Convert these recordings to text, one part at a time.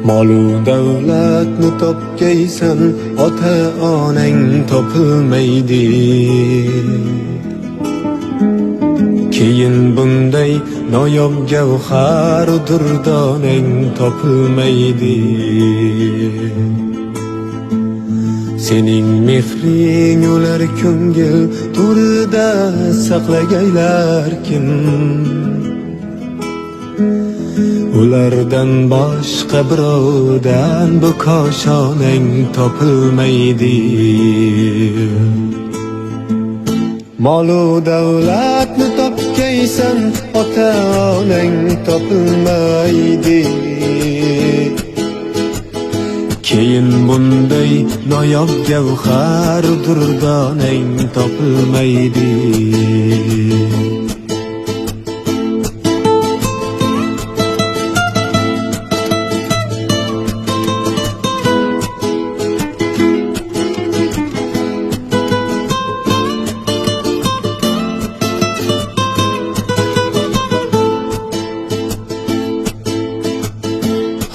Molu davlatni topgaysan, ota onang topilmaydi. Keyin bunday noyob gavhar durdonang topilmaydi. Sening mehring ular ko'ngil to'rida saqlagaylar kim? Ulardan boshqa birovdan bu koshonang topilmaydi. Molu davlatni topgaysan, ota onang topilmaydi. Keyin bunday noyob gavhar durdonang topilmaydi.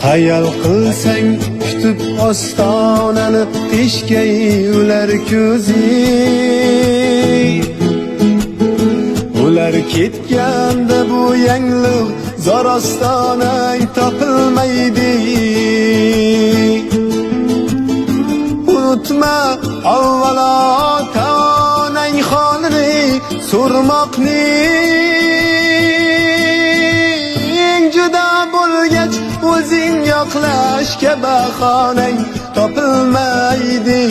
Hayal qilsang kutib ostonani teshkay ular ko'zi. Ular ketganda bu yangliq zor ostonang topilmaydi. Unutma avvalo ota onang holini so'rmoqning juda bo'lgach o'zing yoqlashga bahonang topilmaydi.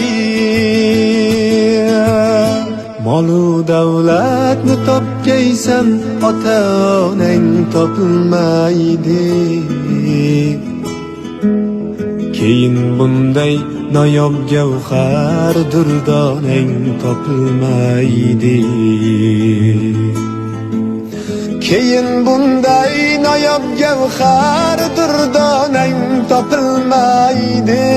Molu davlatni topgaysan, ota onang topilmaydi. Keyin bunday noyob gavhar durdonang topilmaydi. Keyin bunday noyob gavhar durdonang topilmaydi.